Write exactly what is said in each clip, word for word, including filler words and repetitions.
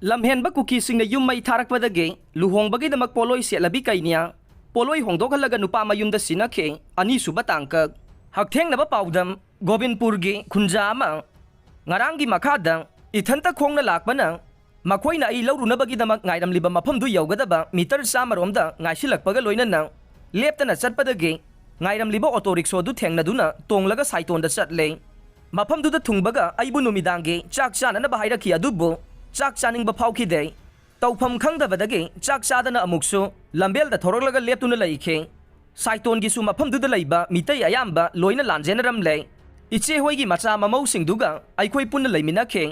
ꯂꯝꯍꯦꯟꯕ ꯀꯨꯀꯤꯁꯤꯡꯅ ꯌꯨꯝ ꯃꯩ ꯊꯥꯔꯛꯄꯗꯒꯤ ꯂꯨꯍꯣꯡꯕꯒꯤꯗꯃꯛ ꯄꯣꯠꯂꯣꯏ ꯁꯦꯠꯂꯕꯤ ꯀꯩꯅ꯭ꯌꯥ ꯄꯣꯠꯂꯣꯏ ꯍꯣꯡꯗꯣꯛꯍꯜꯂꯒ ꯅꯨꯄꯥ ꯃꯌꯨꯝꯗ ꯁꯤꯟꯅꯈꯤ꯫ ꯑꯅꯤꯁꯨꯕ ꯇꯥꯡꯀꯛ꯫ ꯍꯛꯊꯦꯡꯅꯕ ꯄꯥꯎꯗꯝ: ꯒꯣꯕꯤꯟꯄꯨꯔꯒꯤ ꯈꯨꯟꯖꯥ ꯑꯃ ꯉꯔꯥꯡꯒꯤ ꯃꯈꯥꯗ ꯏꯊꯟꯇ ꯈꯣꯡꯅ ꯂꯥꯛꯄꯅ ꯃꯈꯣꯏꯅ ꯑꯩ ꯂꯧꯔꯨꯅꯕꯒꯤꯗꯃꯛ ꯉꯥꯏꯔꯝꯂꯤꯕ ꯃꯐꯝꯗꯨ ꯌꯧꯒꯗꯕ ꯃꯤꯇꯔ ꯆꯥꯝꯃꯔꯣꯝꯗ ꯉꯥꯏꯁꯤꯜꯂꯛꯄꯒ ꯂꯣꯏꯅꯅ ꯂꯦꯞꯇꯅ ꯆꯠꯄꯗꯒꯤ ꯉꯥꯏꯔꯝꯂꯤꯕ ꯑꯣꯇꯣ ꯔꯤꯛꯁꯣꯗꯨ ꯊꯦꯡꯅꯗꯨꯅ ꯇꯣꯡꯂꯒ ꯁꯥꯏꯇꯣꯟꯗ ꯆꯠꯂꯦ꯫ ꯃꯐꯝꯗꯨꯗ ꯊꯨꯡꯕꯒ ꯑꯩꯕꯨ ꯅꯨꯃꯤꯗꯥꯡꯒꯤ ꯆꯥꯛ ꯆꯥꯅꯅꯕ ꯍꯥꯏꯔꯛꯈꯤ, ꯑꯗꯨꯕꯨ ꯆꯥꯛ ꯆꯥꯅꯤꯡꯕ ꯐꯥꯎꯈꯤꯗꯦ꯫ ꯇꯧꯐꯝ ꯈꯪꯗꯕꯗꯒꯤ ꯆꯥꯛ ꯆꯥꯗꯅ ꯑꯃꯨꯛꯁꯨ ꯂꯝꯕꯦꯜꯗ ꯊꯣꯔꯛꯂꯒ ꯂꯦꯞꯇꯨꯅ ꯂꯩꯈꯤ꯫ ꯁꯥꯏꯇꯣꯟꯒꯤꯁꯨ ꯃꯐꯝꯗꯨꯗ ꯂꯩꯕ ꯃꯤꯇꯩ ꯑꯌꯥꯝꯕ ꯂꯣꯏꯅ ꯂꯥꯟꯖꯦꯟꯅꯔꯝꯂꯦ꯫ ꯏꯆꯦ ꯍꯣꯏꯒꯤ ꯃꯆꯥ ꯃꯃꯧꯁꯤꯡꯗꯨꯒ ꯑꯩꯈꯣꯏ ꯄꯨꯟꯅ ꯂꯩꯃꯤꯟꯅꯈꯤ꯫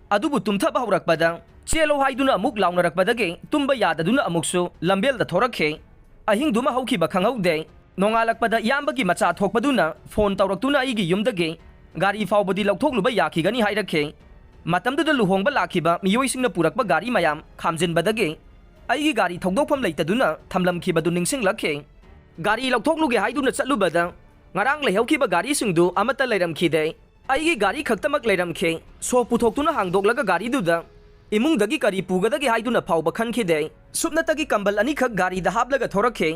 ꯑꯗꯨꯕꯨ ꯇꯨꯝꯊꯕ ꯍꯧꯔꯛꯄꯗ ꯆꯦꯜꯂꯣ ꯍꯥꯏꯗꯨꯅ ꯑꯃꯨꯛ ꯂꯥꯎꯅꯔꯛꯄꯗꯒꯤ ꯇꯨꯝꯕ ꯌꯥꯗꯗꯨꯅ ꯑꯃꯨꯛꯁꯨ ꯂꯝꯕꯦꯜꯗ ꯊꯣꯔꯛꯈꯤ꯫ ꯑꯍꯤꯡꯗꯨꯃ ꯍꯧꯈꯤꯕ ꯈꯪꯍꯧꯗꯦ꯫ ꯅꯣꯡꯉꯥꯜꯂꯛꯄꯗ ꯏꯌꯥꯝꯕꯒꯤ ꯃꯆꯥ ꯊꯣꯛꯄꯗꯨꯅ ꯐꯣꯟ ꯇꯧꯔꯛꯇꯨꯅ ꯑꯩꯒꯤ ꯌꯨꯝꯗꯒꯤ ꯒꯥꯔꯤ ꯐꯥꯎꯕꯗꯤ ꯂꯧꯊꯣꯛꯂꯨꯕ ꯌꯥꯈꯤꯒꯅꯤ ꯍꯥꯏꯔꯛꯈꯤ꯫ ꯃꯇꯝꯗꯨꯗ ꯂꯨꯍꯣꯡꯕ ꯂꯥꯛꯈꯤꯕ ꯃꯤꯑꯣꯏꯁꯤꯡꯅ ꯄꯨꯔꯛꯄ ꯒꯥꯔꯤ ꯃꯌꯥꯝ ꯈꯥꯝꯖꯤꯟꯕꯗꯒꯤ ꯑꯩꯒꯤ ꯒꯥꯔꯤ ꯊꯧꯗꯣꯛꯐꯝ ꯂꯩꯇꯗꯨꯅ ꯊꯝꯂꯝꯈꯤꯕꯗꯨ ꯅꯤꯡꯁꯤꯡꯂꯛꯈꯤ꯫ ꯒꯥꯔꯤ ꯂꯧꯊꯣꯛꯂꯨꯒꯦ ꯍꯥꯏꯗꯨꯅ ꯆꯠꯂꯨꯕꯗ ꯉꯔꯥꯡ ꯂꯩꯍꯧꯈꯤꯕ ꯒꯥꯔꯤꯁꯤꯡꯗꯨ ꯑꯃꯠꯇ ꯂꯩꯔꯝꯈꯤꯗꯦ꯫ ꯑꯩꯒꯤ ꯒꯥꯔꯤ ꯈꯛꯇꯃꯛ ꯂꯩꯔꯝꯈꯤ꯫ ꯁꯣ ꯄꯨꯊꯣꯛꯇꯨꯅ ꯍꯥꯡꯗꯣꯛꯂꯒ ꯒꯥꯔꯤꯗꯨꯗ ꯏꯃꯨꯡꯗꯒꯤ ꯀꯔꯤ ꯄꯨꯒꯗꯒꯦ ꯍꯥꯏꯗꯨꯅ ꯐꯥꯎꯕ ꯈꯟꯈꯤꯗꯦ꯫ ꯁꯨꯞꯅꯇꯒꯤ ꯀꯝꯕꯜ ꯑꯅꯤꯈꯛ ꯒꯥꯔꯤꯗ ꯍꯥꯞꯂꯒ ꯊꯣꯔꯛꯈꯤ꯫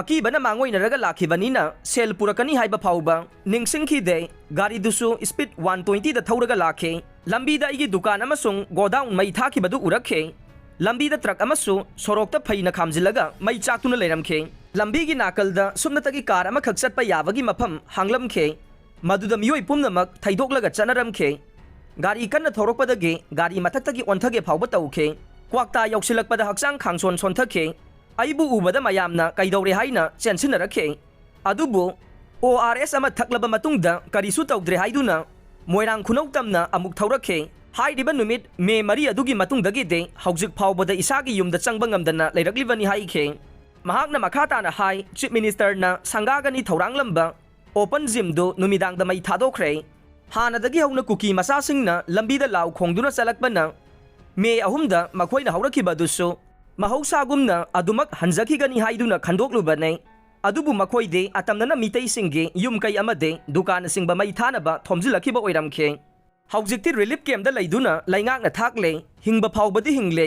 ꯑꯀꯤꯕꯅ ꯃꯥꯡꯑꯣꯏꯅꯔꯒ ꯂꯥꯛꯈꯤꯕꯅꯤꯅ ꯁꯦꯜ ꯄꯨꯔꯛꯀꯅꯤ ꯍꯥꯏꯕ ꯐꯥꯎꯕ ꯅꯤꯡꯁꯤꯡꯈꯤꯗꯦ꯫ ꯒꯥꯔꯤꯗꯨꯁꯨ ꯁ꯭ꯄꯤꯗ ꯋꯥꯟ ꯇ꯭ꯋꯦꯟꯇꯤꯗ ꯊꯧꯔꯒ ꯂꯥꯛꯈꯤ꯫ ꯂꯝꯕꯤꯗ ꯑꯩꯒꯤ ꯗꯨꯀꯥꯟ ꯑꯃꯁꯨꯡ ꯒꯣꯗꯥꯎꯟ ꯃꯩ ꯊꯥꯈꯤꯕꯗꯨ ꯎꯔꯛꯈꯤ꯫ ꯂꯝꯕꯤꯗ ꯇ꯭ꯔꯛ ꯑꯃꯁꯨ ꯁꯣꯔꯣꯛꯇ ꯐꯩꯅ ꯈꯥꯝꯖꯤꯜꯂꯒ ꯃꯩ ꯆꯥꯛꯇꯨꯅ ꯂꯩꯔꯝꯈꯤ꯫ ꯂꯝꯕꯤꯒꯤ ꯅꯥꯀꯜꯗ ꯁꯨꯞꯅꯇꯒꯤ ꯀꯥꯔ ꯑꯃꯈꯛ ꯆꯠꯄ ꯌꯥꯕꯒꯤ ꯃꯐꯝ ꯍꯥꯡꯂꯝꯈꯤ꯫ ꯃꯗꯨꯗ ꯃꯤꯑꯣꯏ ꯄꯨꯝꯅꯃꯛ ꯊꯩꯗꯣꯛꯂꯒ ꯆꯠꯅꯔꯝꯈꯤ꯫ ꯒꯥꯔꯤ ꯀꯟꯅ ꯊꯧꯔꯛꯄꯗꯒꯤ ꯒꯥꯔꯤ ꯃꯊꯛꯇꯒꯤ ꯑꯣꯟꯊꯒꯦ ꯐꯥꯎꯕ ꯇꯧꯈꯤ꯫ ꯀ꯭ꯋꯥꯛꯇꯥ ꯌꯧꯁꯤꯜꯂꯛꯄꯗ ꯍꯛꯆꯥꯡ ꯈꯥꯡꯁꯣꯟ ꯁꯣꯟꯊꯈꯤ꯫ ꯑꯩꯕꯨ ꯎꯕꯗ ꯃꯌꯥꯝꯅ ꯀꯩꯗꯧꯔꯦ ꯍꯥꯏꯅ ꯆꯦꯟꯁꯤꯟꯅꯔꯛꯈꯤ꯫ ꯑꯗꯨꯕꯨ ꯑꯣ ꯑꯥꯔ ꯑꯦꯁ ꯑꯃ ꯊꯛꯂꯕ ꯃꯇꯨꯡꯗ ꯀꯔꯤꯁꯨ ꯇꯧꯗ꯭ꯔꯦ ꯍꯥꯏꯗꯨꯅ ꯃꯣꯏꯔꯥꯡ ꯈꯨꯅꯧ ꯇꯝꯅ ꯑꯃꯨꯛ ꯊꯧꯔꯛꯈꯤ꯫ ꯍꯥꯏꯔꯤꯕ ꯅꯨꯃꯤꯠ ꯃꯦ ꯃꯔꯤ ꯑꯗꯨꯒꯤ ꯃꯇꯨꯡꯗꯒꯤꯗꯤ ꯍꯧꯖꯤꯛ ꯐꯥꯎꯕꯗ ꯏꯁꯥꯒꯤ ꯌꯨꯝꯗ ꯆꯪꯕ ꯉꯝꯗꯅ ꯂꯩꯔꯛꯂꯤꯕꯅꯤ ꯍꯥꯏꯈꯤ꯫ ꯃꯍꯥꯛꯅ ꯃꯈꯥ ꯇꯥꯅ ꯍꯥꯏ, ꯆꯤꯐ ꯃꯤꯅꯤꯁꯇꯔꯅ ꯁꯪꯒꯥꯒꯅꯤ ꯊꯧꯔꯥꯡꯂꯝꯕ ꯑꯣꯄꯟ ꯖꯤꯝꯗꯨ ꯅꯨꯃꯤꯗꯥꯡꯗ ꯃꯩ ꯊꯥꯗꯣꯛꯈ꯭ꯔꯦ꯫ ꯍꯥꯟꯅꯗꯒꯤ ꯍꯧꯅ ꯀꯨꯀꯤ ꯃꯆꯥꯁꯤꯡꯅ ꯂꯝꯕꯤꯗ ꯂꯥꯎ ꯈꯣꯡꯗꯨꯅ ꯆꯠꯂꯛꯄꯅ ꯃꯦ ꯑꯍꯨꯝꯗ ꯃꯈꯣꯏꯅ ꯍꯧꯔꯛꯈꯤꯕ ꯑꯗꯨꯁꯨ ꯃꯍꯧꯁꯥꯒꯨꯝꯅ ꯑꯗꯨꯃꯛ ꯍꯟꯖꯈꯤꯒꯅꯤ ꯍꯥꯏꯗꯨꯅ ꯈꯟꯗꯣꯛꯂꯨꯕꯅꯤ꯫ ꯑꯗꯨꯕꯨ ꯃꯈꯣꯏꯗꯤ ꯑꯇꯝꯅꯅ ꯃꯤꯇꯩꯁꯤꯡꯒꯤ ꯌꯨꯝ ꯀꯩ ꯑꯃꯗꯤ ꯗꯨꯀꯥꯟꯅꯆꯤꯡꯕ ꯃꯩ ꯊꯥꯅꯕ ꯊꯣꯝꯖꯤꯜꯂꯛꯈꯤꯕ ꯑꯣꯏꯔꯝꯈꯤ꯫ ꯍꯧꯖꯤꯛꯇꯤ ꯔꯤꯂꯤꯐ ꯀꯦꯝꯞꯇ ꯂꯩꯗꯨꯅ ꯂꯩꯉꯥꯛꯅ ꯊꯥꯛꯂꯦ, ꯍꯤꯡꯕ ꯐꯥꯎꯕꯗꯤ ꯍꯤꯡꯂꯦ,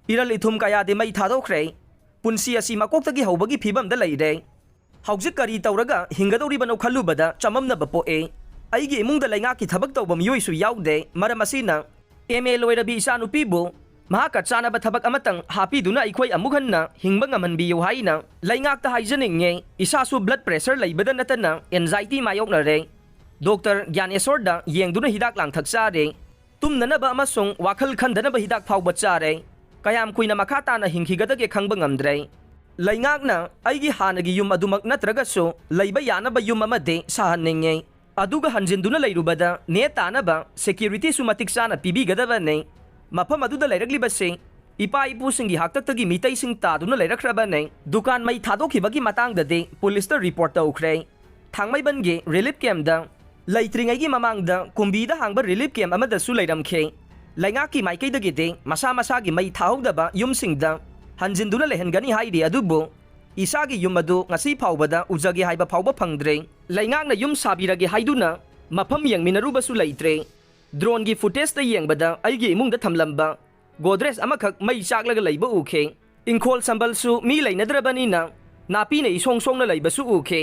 ꯏꯔꯜ ꯏꯊꯨꯝ ꯀꯌꯥꯗꯤ ꯃꯩ ꯊꯥꯗꯣꯛꯈ꯭ꯔꯦ꯫ ꯄꯨꯟꯁꯤ ꯑꯁꯤ ꯃꯀꯣꯛꯇꯒꯤ ꯍꯧꯕꯒꯤ ꯐꯤꯕꯝꯗ ꯂꯩꯔꯦ꯫ ꯍꯧꯖꯤꯛ ꯀꯔꯤ ꯇꯧꯔꯒ ꯍꯤꯡꯒꯗꯧꯔꯤꯕꯅꯣ ꯈꯜꯂꯨꯕꯗ ꯆꯃꯝꯅꯕ ꯄꯣꯛꯑꯦ꯫ ꯑꯩꯒꯤ ꯏꯃꯨꯡꯗ ꯂꯩꯉꯥꯛꯀꯤ ꯊꯕꯛ ꯇꯧꯕ ꯃꯤꯑꯣꯏꯁꯨ ꯌꯥꯎꯗꯦ꯫ ꯃꯔꯝ ꯑꯁꯤꯅ ꯑꯦꯝ ꯑꯦ ꯂꯣꯏꯔꯕꯤ ꯏꯆꯥꯅꯨꯄꯤꯕꯨ ꯃꯍꯥꯛꯀ ꯆꯥꯅꯕ ꯊꯕꯛ ꯑꯃꯇꯪ ꯍꯥꯞꯄꯤꯗꯨꯅ ꯑꯩꯈꯣꯏ ꯑꯃꯨꯛ ꯍꯟꯅ ꯍꯤꯡꯕ ꯉꯝꯍꯟꯕꯤꯌꯨ ꯍꯥꯏꯅ ꯂꯩꯉꯥꯛꯇ ꯍꯥꯏꯖꯅꯤꯡꯉꯦ꯫ ꯏꯁꯥꯁꯨ ꯕ꯭ꯂꯗ ꯄ꯭ꯔꯦꯁꯔ ꯂꯩꯕꯗ ꯅꯠꯇꯅ ꯑꯦꯟꯖꯥꯏꯇꯤ ꯃꯥꯌꯣꯛꯅꯔꯦ꯫ ꯗꯣꯛꯇꯔ ꯒ꯭ꯌꯥꯅꯦꯁꯣꯔꯗ ꯌꯦꯡꯗꯨꯅ ꯍꯤꯗꯥꯛ ꯂꯥꯡꯊꯛ ꯆꯥꯔꯦ꯫ ꯇꯨꯝꯅꯅꯕ ꯑꯃꯁꯨꯡ ꯋꯥꯈꯜ ꯈꯟꯗꯅꯕ ꯍꯤꯗꯥꯛ ꯐꯥꯎꯕ ꯆꯥꯔꯦ꯫ ꯀꯌꯥꯝ ꯀꯨꯏꯅ ꯃꯈꯥ ꯇꯥꯅ ꯍꯤꯡꯈꯤꯒꯗꯒꯦ ꯈꯪꯕ ꯉꯝꯗ꯭ꯔꯦ꯫ ꯂꯩꯉꯥꯛꯅ ꯑꯩꯒꯤ ꯍꯥꯟꯅꯒꯤ ꯌꯨꯝ ꯑꯗꯨꯃꯛ ꯅꯠꯇ꯭ꯔꯒꯁꯨ ꯂꯩꯕ ꯌꯥꯅꯕ ꯌꯨꯝ ꯑꯃꯗꯤ ꯁꯥꯍꯟꯅꯤꯡꯉꯦ꯫ ꯑꯗꯨꯒ ꯍꯟꯖꯤꯟꯗꯨꯅ ꯂꯩꯔꯨꯕꯗ ꯅꯦ ꯇꯥꯅꯕ ꯁꯦꯀ꯭ꯌꯨꯔꯤꯇꯤꯁꯨ ꯃꯇꯤꯛ ꯆꯥꯅ ꯄꯤꯕꯤꯒꯗꯕꯅꯤ꯫ ꯃꯐꯝ ꯑꯗꯨꯗ ꯂꯩꯔꯛꯂꯤꯕꯁꯤ ꯏꯄꯥ ꯏꯄꯨꯁꯤꯡꯒꯤ ꯍꯥꯛꯇꯛꯇꯒꯤ ꯃꯤꯇꯩꯁꯤꯡ ꯇꯥꯗꯨꯅ ꯂꯩꯔꯛꯈ꯭ꯔꯕꯅꯤ꯫ ꯗꯨꯀꯥꯟ ꯃꯩ ꯊꯥꯗꯣꯛꯈꯤꯕꯒꯤ ꯃꯇꯥꯡꯗꯗꯤ ꯄꯨꯂꯤꯁꯇ ꯔꯤꯄꯣꯔꯠ ꯇꯧꯈ꯭ꯔꯦ꯫ ꯊꯥꯡꯃꯩꯕꯟꯒꯤ ꯔꯤꯂꯤꯐ ꯀꯦꯝꯞꯇ ꯂꯩꯇ꯭ꯔꯤꯉꯩꯒꯤ ꯃꯃꯥꯡꯗ ꯀꯨꯝꯕꯤꯗ ꯍꯥꯡꯕ ꯔꯤꯂꯤꯐ ꯀꯦꯝꯞ ꯑꯃꯗꯁꯨ ꯂꯩꯔꯝꯈꯤ꯫ ꯂꯩꯉꯥꯛꯀꯤ ꯃꯥꯏꯀꯩꯗꯒꯤꯗꯤ ꯃꯁꯥ ꯃꯁꯥꯒꯤ ꯃꯩ ꯊꯥꯍꯧꯗꯕ ꯌꯨꯝꯁꯤꯡꯗ ꯍꯟꯖꯤꯟꯗꯨꯅ ꯂꯩꯍꯟꯒꯅꯤ ꯍꯥꯏꯔꯤ, ꯑꯗꯨꯕꯨ ꯏꯁꯥꯒꯤ ꯌꯨꯝ ꯑꯗꯨ ꯉꯁꯤ ꯐꯥꯎꯕꯗ ꯎꯖꯒꯦ ꯍꯥꯏꯕ ꯐꯥꯎꯕ ꯐꯪꯗ꯭ꯔꯦ꯫ ꯂꯩꯉꯥꯛꯅ ꯌꯨꯝ ꯁꯥꯕꯤꯔꯒꯦ ꯍꯥꯏꯗꯨꯅ ꯃꯐꯝ ꯌꯦꯡꯃꯤꯟꯅꯔꯨꯕꯁꯨ ꯂꯩꯇ꯭ꯔꯦ꯫ ꯗ꯭ꯔꯣꯟꯒꯤ ꯐꯨꯇꯦꯖꯇ ꯌꯦꯡꯕꯗ ꯑꯩꯒꯤ ꯏꯃꯨꯡꯗ ꯊꯝꯂꯝꯕ ꯒꯣꯗ꯭ꯔꯦꯖ ꯑꯃꯈꯛ ꯃꯩ ꯆꯥꯛꯂꯒ ꯂꯩꯕ ꯎꯈꯤ꯫ ꯏꯪꯈꯣꯜ ꯁꯝꯕꯜꯁꯨ ꯃꯤ ꯂꯩꯅꯗ꯭ꯔꯕꯅꯤꯅ ꯅꯥꯄꯤꯅ ꯏꯁꯣꯡ ꯁꯣꯡꯅ ꯂꯩꯕꯁꯨ ꯎꯈꯤ꯫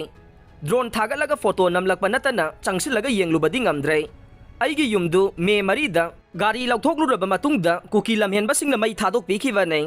ꯗ꯭ꯔꯣꯟ ꯊꯥꯒꯠꯂꯒ ꯐꯣꯇꯣ ꯅꯝꯂꯛꯄ ꯅꯠꯇꯅ ꯆꯪꯁꯤꯜꯂꯒ ꯌꯦꯡꯂꯨꯕꯗꯤ ꯉꯝꯗ꯭ꯔꯦ꯫ ꯑꯩꯒꯤ ꯌꯨꯝꯗꯨ ꯃꯦ ꯃꯔꯤꯗ ꯒꯥꯔꯤ ꯂꯧꯊꯣꯛꯂꯨꯔꯕ ꯃꯇꯨꯡꯗ ꯀꯨꯀꯤ ꯂꯝꯍꯦꯟꯕꯁꯤꯡꯅ ꯃꯩ ꯊꯥꯗꯣꯛꯄꯤꯈꯤꯕꯅꯤ꯫